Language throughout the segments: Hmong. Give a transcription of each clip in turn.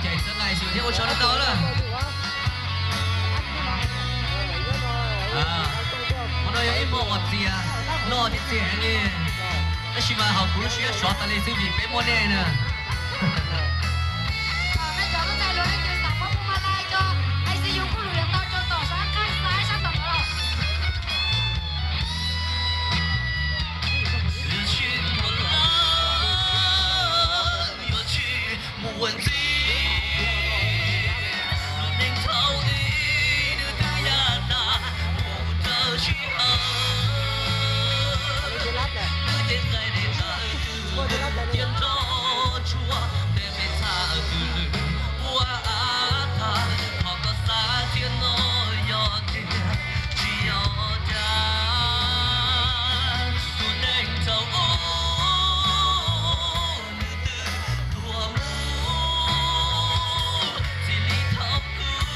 Txawv nqaim xwb thiab ua tsaug ntau lawm. Hmo no yog ib hmo uas txias, loj thiab txias heev li, tab sis mas hauv kuv lub siab sov tas li xwb vim peb muaj nej na. Yuav tsis mus ua ntxiv, lub neej thaum ub nws twb yaj tas mus dawb sij hawm. Nws ces nqaij daim ntawv twg lwm tiaj nroj tsuag, tej me txha twg lwm ua av tag, qhov koj xav tias no yog tiag tsis yog cas. Tus neeg thaum ub nws twb tuag lawm, txij li thaum kuv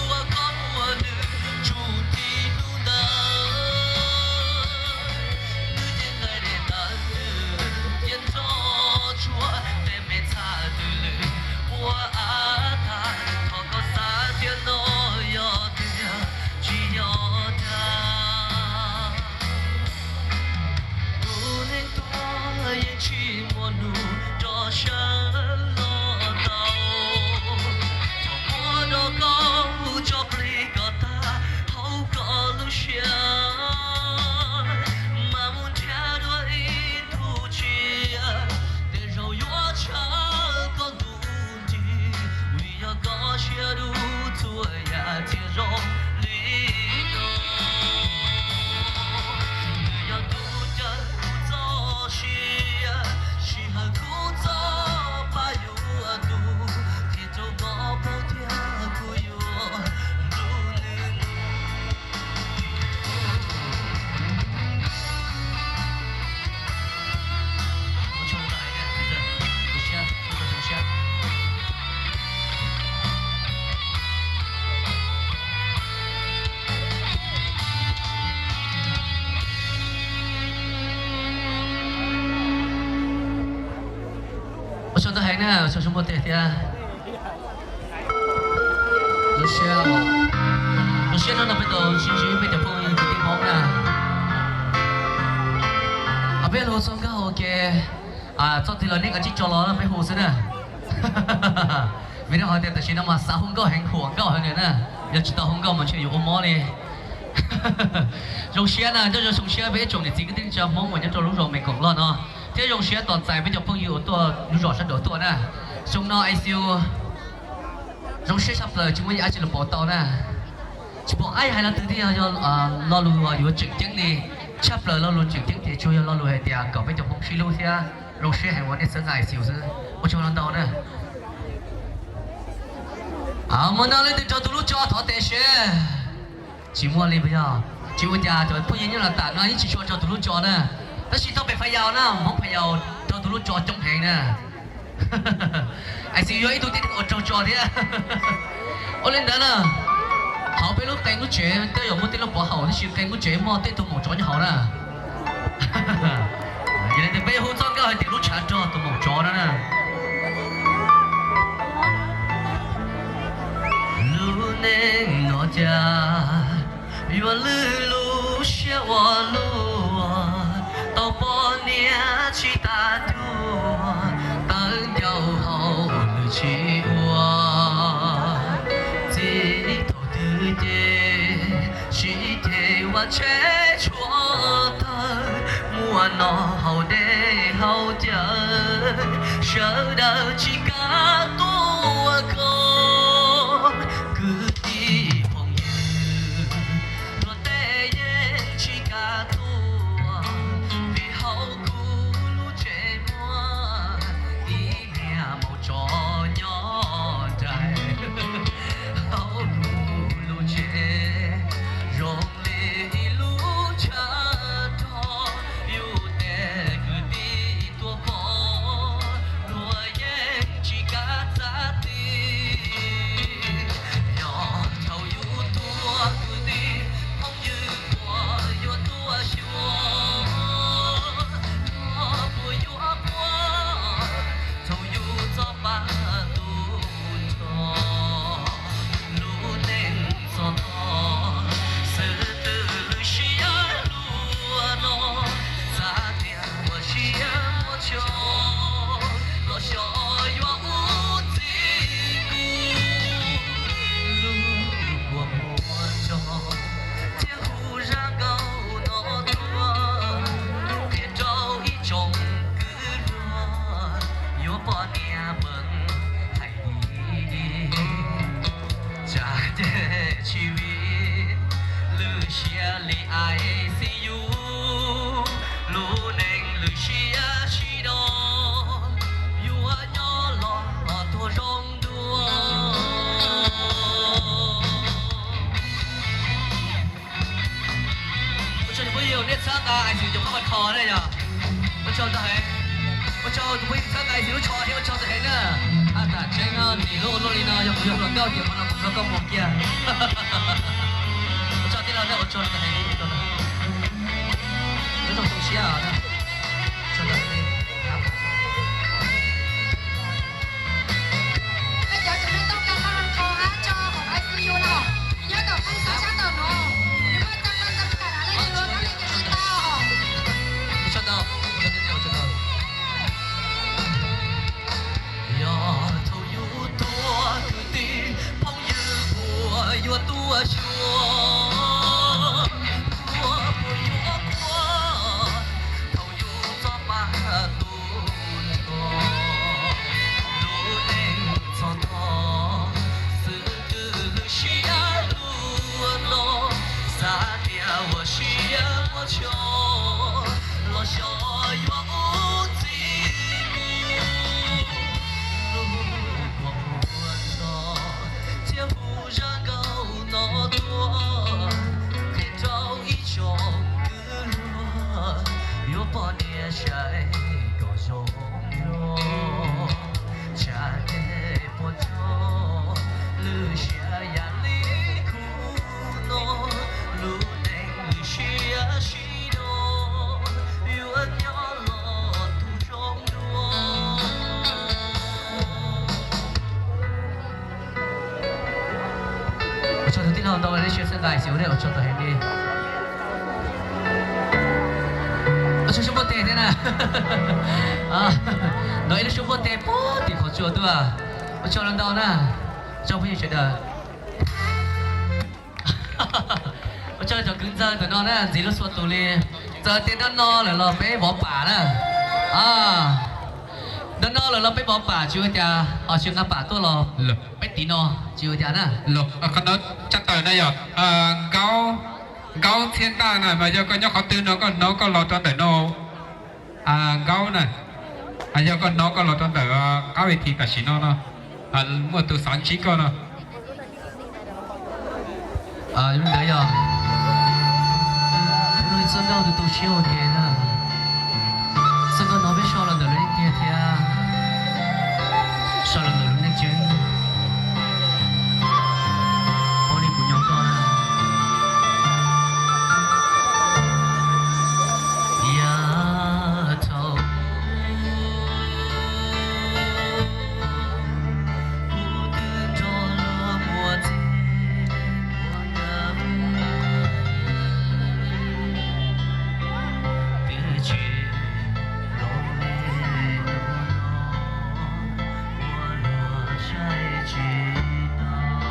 uas koj muaj nws tsuj nti hnub ntawd. Nws ces nqaij daim ntawv twg lwm tiaj nroj tsuag, tej me txha twg lwm ua av tag, qhov koj xav tias no yog tiag tsis yog cas. Tus neeg tuag yeej tsis muaj hnub rov sawv los tau. Thaum muab rau koj tso plig kom tag hauv koj lub siab, mas mus nrhiav dua ib tug tsiaj, tej zaum yuav tshawb koj ntuj nrig, vim yog koj siab dub txhua yam thiaj zoo li no. Nws yog tus caw kuv txoj sia, sij hawm kuv txoj paj yuav tu, thiaj rau koj paub tias kuv yuav nrog nws. Ua tsaug ntau heev na, ua tsaug zoo muaj tes thiab. Zoo siab, zoo siab hnub no peb tau sib ntsib peb cov phooj ywg kwv tij Hmoob na. Peb los txog nkauj ua ke, txoj twg los nej kav tsij tso los peb hu xwb na. Vim rau qhov tias tam sim no mas xav hu nkauj heev, huam nkauj heev li na. Yog tsis tau hu nkauj mas ntshe yuav ua mob li. Zoo siab na, nco zoo siab peb ib tsoom niam txiv kwv tij neej tsa Hmoob uas nyob rau lub zos Mes Koom Loj no, thiab zoo siab tos txais peb cov phooj ywg uas tuaj lub zos sab nraud tuaj na. Xyoo no I C U zoo siab tshaj plaws tsis muaj ib yam dab tsi los pauv tau na. Tsis pom qab hais lo twg thiab, yog lo lus yuav tseem ceeb li, tshaj plaws lo lus tseem ceeb ces tsuas yog lo lus hais tias kom peb cov Hmoob sib hlub thiab zoo siab heev uas nej txhawb nqa I C U xwb. Ua tsaug ntau na. Hmo no leej twg raug tus lub tso thov tes seb. Tsis muaj li puas yog? Tsis ua cas, cov phooj ywg nyob los tam no yeej tsis tshua raug tus lub tso na. Tab sis tau pem Phas Yaus na, Hmoob Phas Yaus raug tus lub tso coob heev na. I C U yog ib tug tib neeg uas raug tso thiab. Ua li ntawd na, hauv peb lub qee lub tsev twb yuav muaj tej lub pov haum, tab sis qee lub tsev muaj tej tug maum tsov nyob hauv na. Yog li ntawd peb yuav hu txoj nkauj hais tias lub tshav rog tus maum tsov no na. Lub neej no cas yuav lwj lub siab ua luaj, tau poj niam tsis tas tuag, tawv ncauj hau lwm tsis ua. Txij thaum twg ces sib ceg vaj tsheb tshuav tawg, muaj no haus dej haus cawv, sawv daws tsis kam tuaj kho. Kwv tij phooj ywg luag tej yeej tsis kam tuaj, vim hauv kuv lub tsev muaj ib niag maum tsov nyob nraim. Hauv kuv lub tsev zoo li ib lub tshav rog, yus tej kwv tij tuaj pom luag yeej Tsis vim lwm siab li I C U, lub neej lwm siab sib do, yuav nyob los tuag zoo dua. Ua tsaug cov phooj ywg nej txhawb nqa I C U cov phab kho na yog. Ua tsaug ntau heev. Ua tsaug tus phooj ywg txhawb nqa I C U lub tsho thiab ua tsaug ntau heev na. Ab, tam tseeb no ntxiv lub ua luaj li no yog kuv yog hluas nkauj ces qhov no kuv txhob koj muag kiag. Ua tsaug tij laug na, ua tsaug ntau heev. Nyob zoo tu siab os. Ua tsaug ntau heev. Peb cov tseem neeg tooj kas laj kho hab tso hauv I C U no, nyob tom qeej xov sab tawm no, nws muaj txog txog tam leej twg los koj li ces tsis tau. Yog thaum yus tuag kwv tij phooj ywg puas yuav tuaj xyuas, puas yuav quaj thaum yus txoj pa tu nrho, lub neej txog tho, xwm twg lwm siab luag no, xav tias ua siab ua ntsho, los xyov yuav ua txij mus, lub kua muag no, thiab hu zaj nkauj no tuaj, qhia rau ib tsoom kwv luag, yuav poj niam saib kom zoo dua, tsam tej puas tso, lwm siab yam li khub no, lub neej lwm siab sib do, yuav nyob los tu zoo dua. Ua tsaug tus tij laug ntau, nej siab xeeb nqa I C U ne, ua tsaug ntau heev li. Ua tsaug suab npuaj teg thiab na. Ntawm ib lub suab npuaj teg puag tim qhov tsua tuaj. Ua tsaug ntau na. Ua tsaug phooj ywg sawv daws. Ua tsaug cov kwv ntxawg ntawm no na, ntxiv lub xua tus li. Txawm tias nrab no lawm los peb vov pam na. Nrab no lawm los peb vov pam tsis ua cas, ho tsis nqa pam tuaj los peb tiv no tsis ua cas na. Qhov no tsab taws na yog Nkaub, Nkaub Txhiaj Ntaj na, mas yog koj nyob qhov twg no koj hnov koj los rau ntawm no. Nkaub na, yog koj hnov koj los rau ntawm qab ves thi tam sim no no, muaj tus xav ntsib koj no. Ntawd yog txoj nkauj tu tu siab ua ke na. Txoj nkauj no peb sau los ntawm lub neej tiag thiab sau los ntawm lub neej tseeb. Ua li kuv nyob koj na. Yav thaum kuv twb nrog luag muaj txij muaj nkawm, twb tsis zoo li hnub no, ua luag saib tsis taus.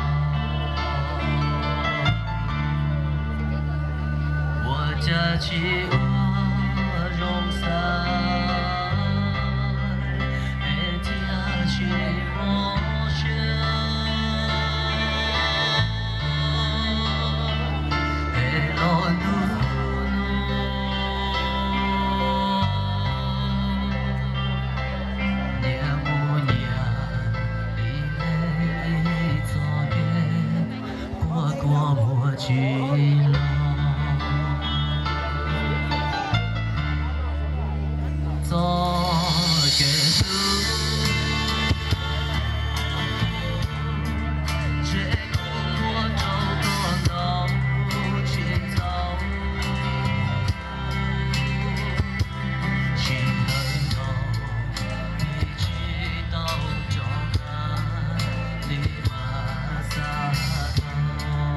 Ua cas tsis ua zoo xav, es thiaj tsis mob siab, es los ntu no nyias mus nyias li, txoj kev quaj kua muag tsis los. Txoj kev hlub ntshe kuv muab rau koj ntau tsis ntau, tsis hawm dhau, tsis tau rov qab li mas xav tau.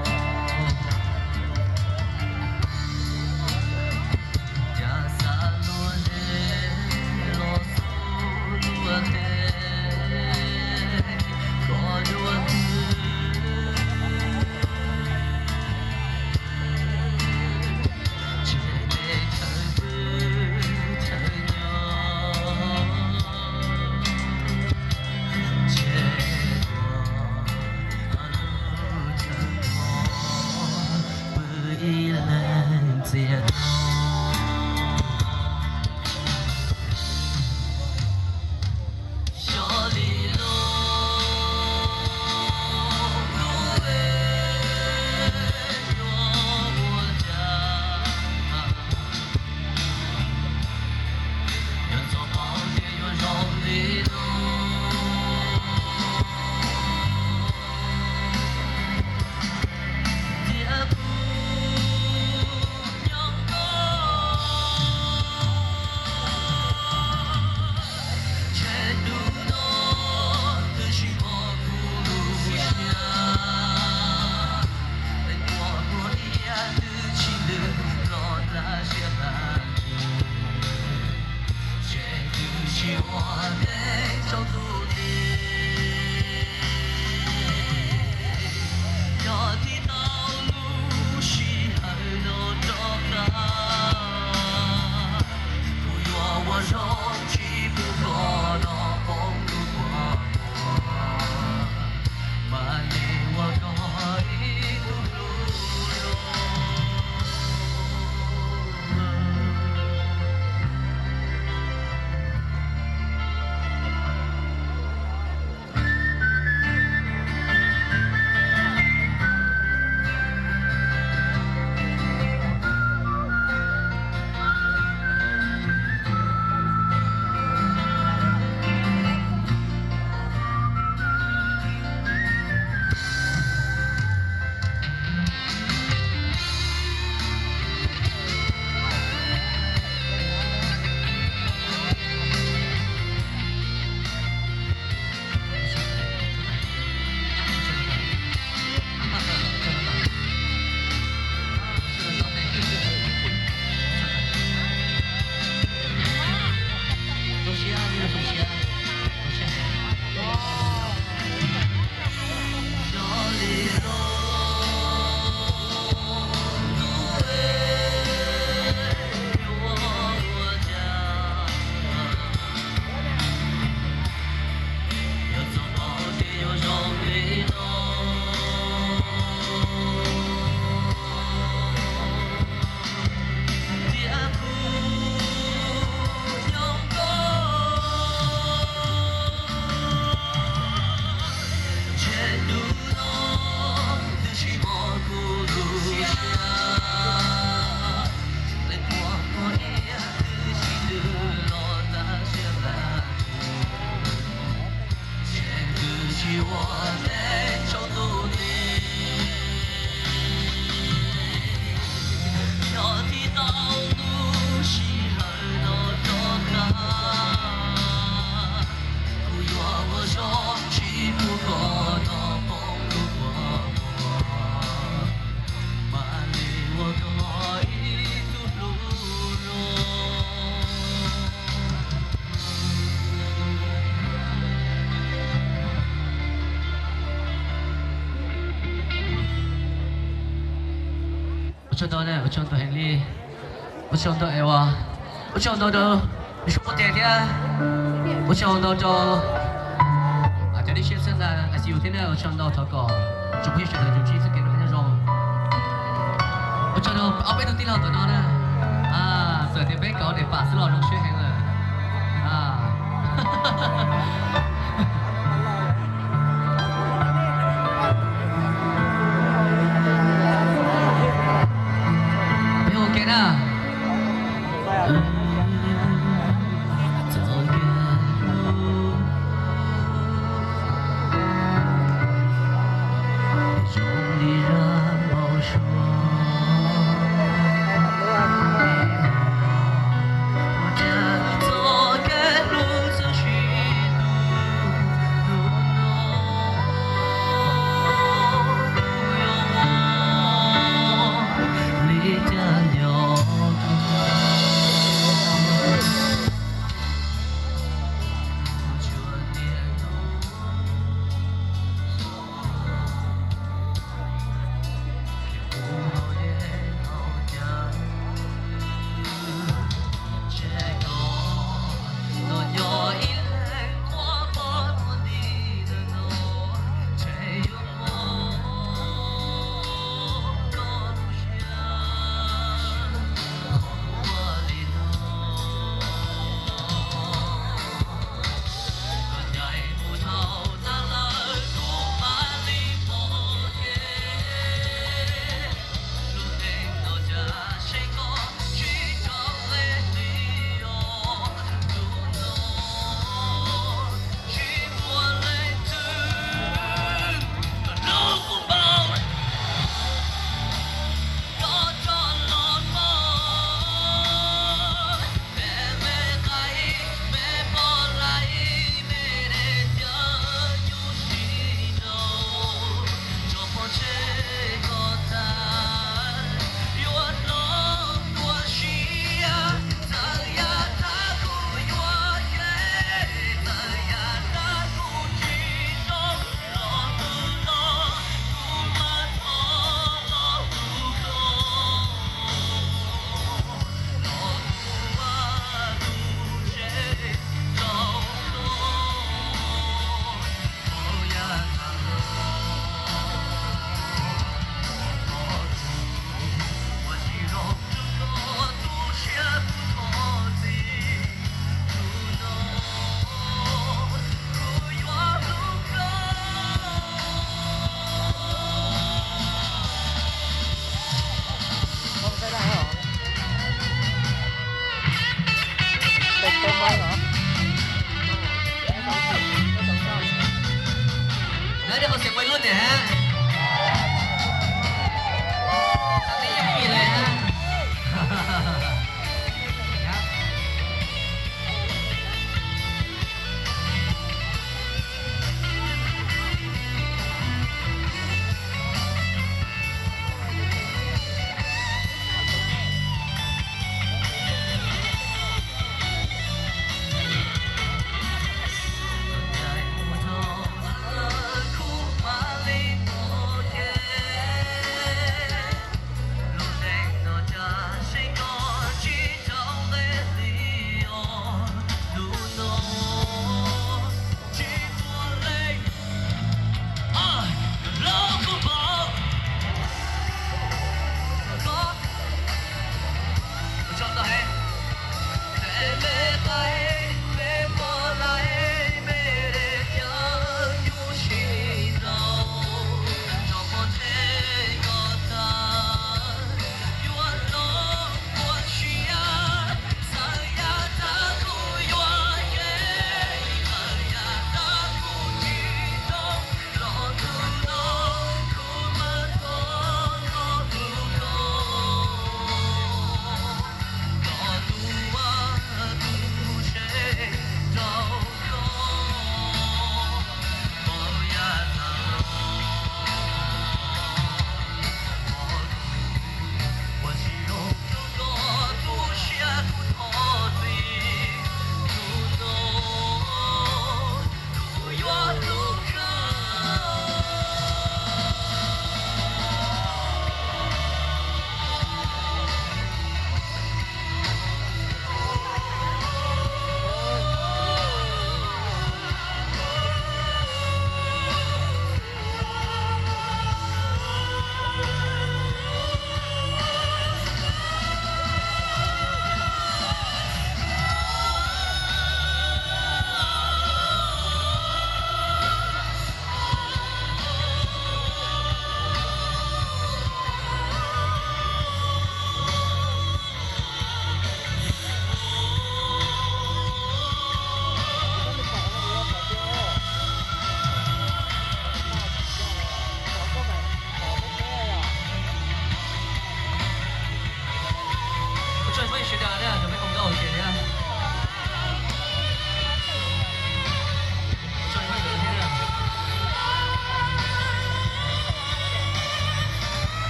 Ua tsaug ntau na, ua tsaug ntau heev li. Ua tsaug ntau es ua, ua tsaug ntau rau Nws Suav Pob Teg thiab. Ua tsaug ntau rau cov dib siab xeeb ntawm I C U thiab na, ua tsaug ntau, thov kom tsoom phooj ywg sawv daws tsuas ntsib txoj kev noj qab nyob zoo. Ua tsaug rau ob peb tug tij laug tom no na. Txawm tias peb kauv daim pam xwb los zoo siab heev lawm. Peb ua ke na.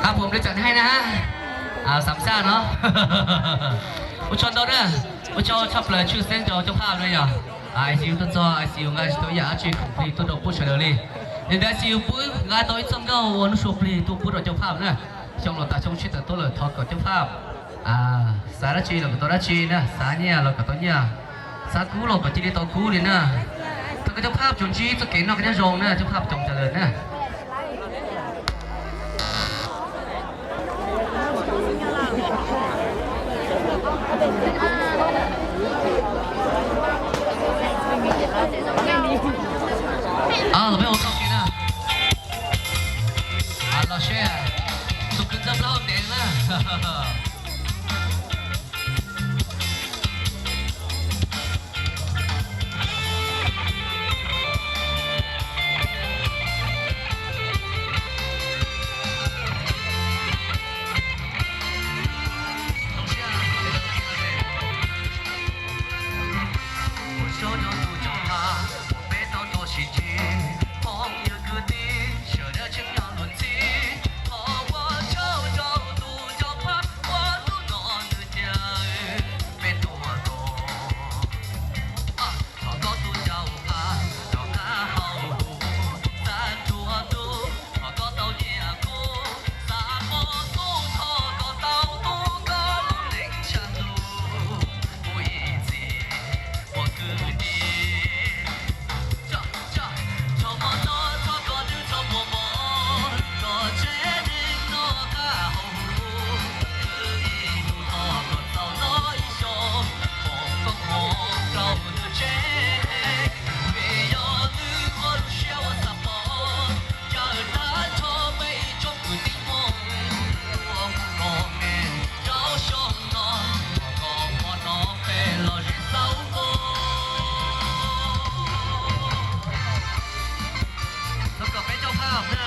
Ab, pum li tseem hais na, xav xaj no. Ua tsaug ntau na, ua tsaug tshaj plaws tshwj xeeb rau cov phaj no yog ICU tuaj txog, ICU nqa tsis tau ib yam dab tsi khoom plig tuaj rau pub sawv daws li. Yog ntawd ICU pub nqa tau ib txoj nkauj ua lub suab plig tuaj pub rau cov phaj na. Xyoo los tas xyoo sib tawm tuaj lawm, thov kom cov phaj xav dab tsi los kom tau dab tsi na, xav nyiaj los kom tau nyiaj, xav kub los kom cia li tau kub li na. Thov kom cov phaj tsuas ntsib txoj kev noj qab nyob zoo na, cov phaj coob tas lawm na. Los peb ua txoj kev na. Los seb tus kwv txawj plaub ntev na. Thov kom peb coj phaj na,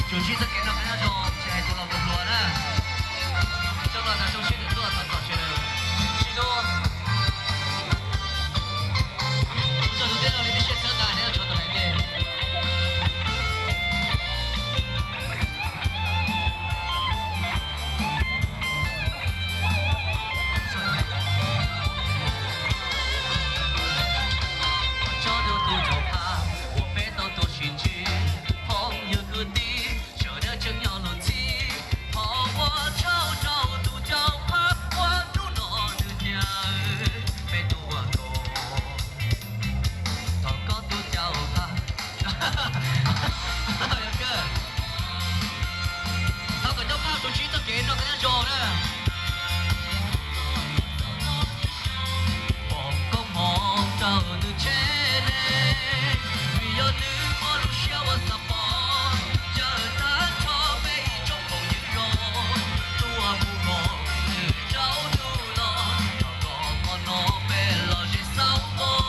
tsuas ntsib txoj kev noj qab nyob zoo, tsis hais tus laus tus hluas na. Coj los tas zoo siab nws tuaj thov kom sawv daws sib hlub. Ua tsaug tus tij laug li tib siab txhawb nqa neb tshuav tus hais ntej. Thov kom cov phaj tsuas ntsib txoj kev noj qab nyob zoo na. Pom koob hmoov rau nws tsev neeg, vim yog nws muaj lub siab ua xav pom, caw tag nrho peb ib tsoom phooj ywg zoo, tuaj mus koom nws rau hnub no, thov kom hmo no peb los ze xauj npoo,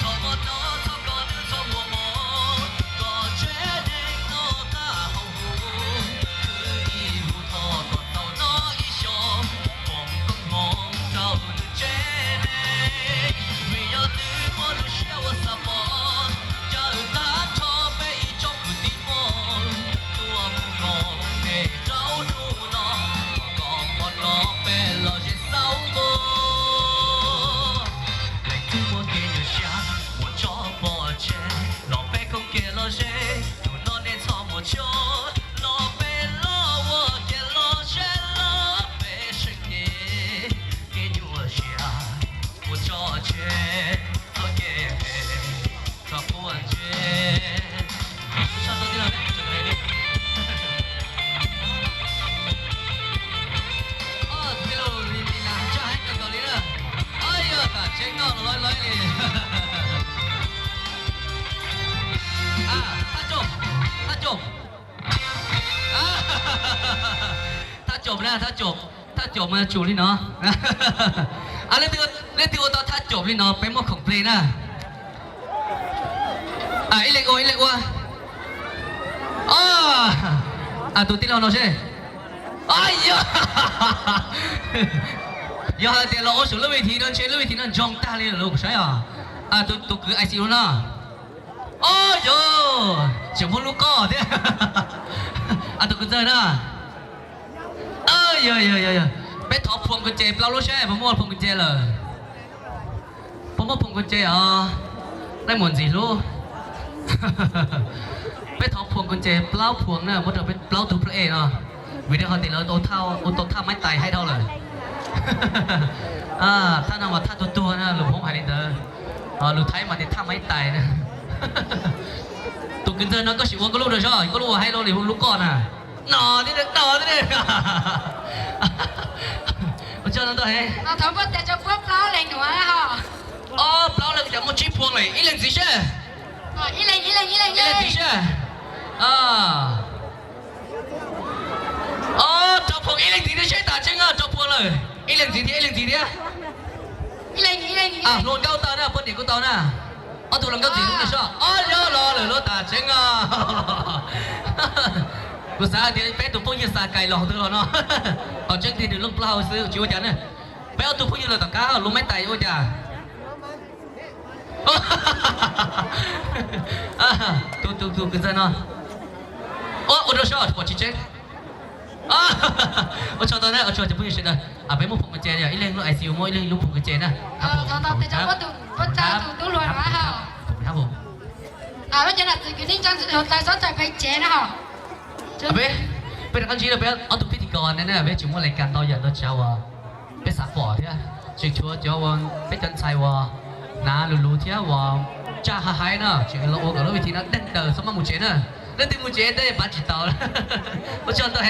thov hmo no thov kom nws txhob muaj mob, kom tsev neeg noj qab haus huv, khwv ib lub thov kom tau noj ib xyoos, foom koob hmoov rau nws tsev neeg, vim yog nws muaj lub siab ua xav pom, caw tag nrho peb ib tsoom kwv tij Hmoob, tuaj mus koom nws rau hnub no, thov kom hmo no peb los ze xauj npoo. Leej twg muaj kev nyuaj siab mus tso pov tseg, los peb koom kiag los ze, hnub no nej txhob mus choob, los peb los ua kiag los ze los peb seem ceeb, kev nyuaj siab mus tso tseg, txoj kev phem txhob quaj ntsej. Thaj Coom, Thaj Coom, Thaj Coom na, Thaj Coom, Thaj Coom mas tsum li no. Leej twg ua tau Thaj Coom li no peb muab khoom plig na. Ib leeg ua ib leeg ua. Tus tij laug no seb. Yog hais tias los ua saum lub vij thi no ntshe lub vij thi no ntsoog tag li lawm kuv saib os. Tus kwv I C U no. Yog, tseem muaj lub koj thiab. Tus kwv ntxawg na. Yog, peb thov phuam kuv ces plaub lub seb puas muaj phuam kuv ces lawm. Puas muaj phuam kuv ces os? Leej muam ntxim hlub. Peb thov phuam kuv ces plaub phuam na, muab rau peb plaub tug plab ej no. Vim rau qhov tias lawv ua tau thaj maib tais haib dhau lawm. Thaj no mas thaj tuag tuag na, lus Hmoob hais li ntawd. Lus Thaib mas tias thaj maib tais na. Tus kwv ntxawg no koj sim ua koj lub rau zoj, koj lub ua haib li lub koj na. No thiab, no thiab. Ua tsaug ntau heev. Ob plaub leeg cas muaj tsib phuam lawm, ib leeg ntxiv seb. Ib leeg ntxiv seb. Ob, rau phuam ib leeg ntxiv thiab seb, tas tseeb rau phuam lawm. Ib leeg ntxiv thiab, ib leeg ntxiv thiab. Hluas nkauj tau na, poj niam kuj tau na. Ob tug hluas nkauj ntxim hlub no seb. Ob, yog los lawm, lub tas tseeb os. Kuv xav hais tias peb tus phooj ywg xa kais los twg los no. Qhov tseeb tiag nws looj plaub hau xwb tsis ua cas na. Peb ob tug phooj ywg lawm tom qab lub maib tais ua cas. Tus, tus, tus kwv ntxawg no. Ua rau seb pom tsis tseeb. Ua tsaug ntau na, ua tsaug cov phooj ywg sawv daws. Peb muaj phoom kws ces, ib leeg lub I C U muaj ib leeg lub phoom kws ces na. Peb, peb rov qab ntsib rau peb ob tug pib tim ko ne na, peb tseem muaj lais kas ntau yam ntau tsav uas peb xav pom thiab tseem tshuav cov uas peb cov ntxhais uas hnav lus lus thiab uas tsa ha hais no tseem los ua kom lub vij thi no deeg daws txhob maj mus tsev na. Leej twg mus tsev tej pab tsis tau. Ua tsaug ntau heev.